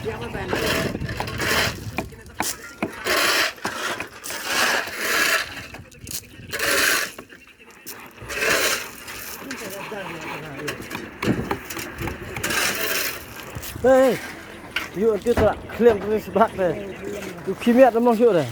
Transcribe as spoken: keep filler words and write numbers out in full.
Hey, yu anti tra klem tu ni sebab te. Tu kimiat among yu dah.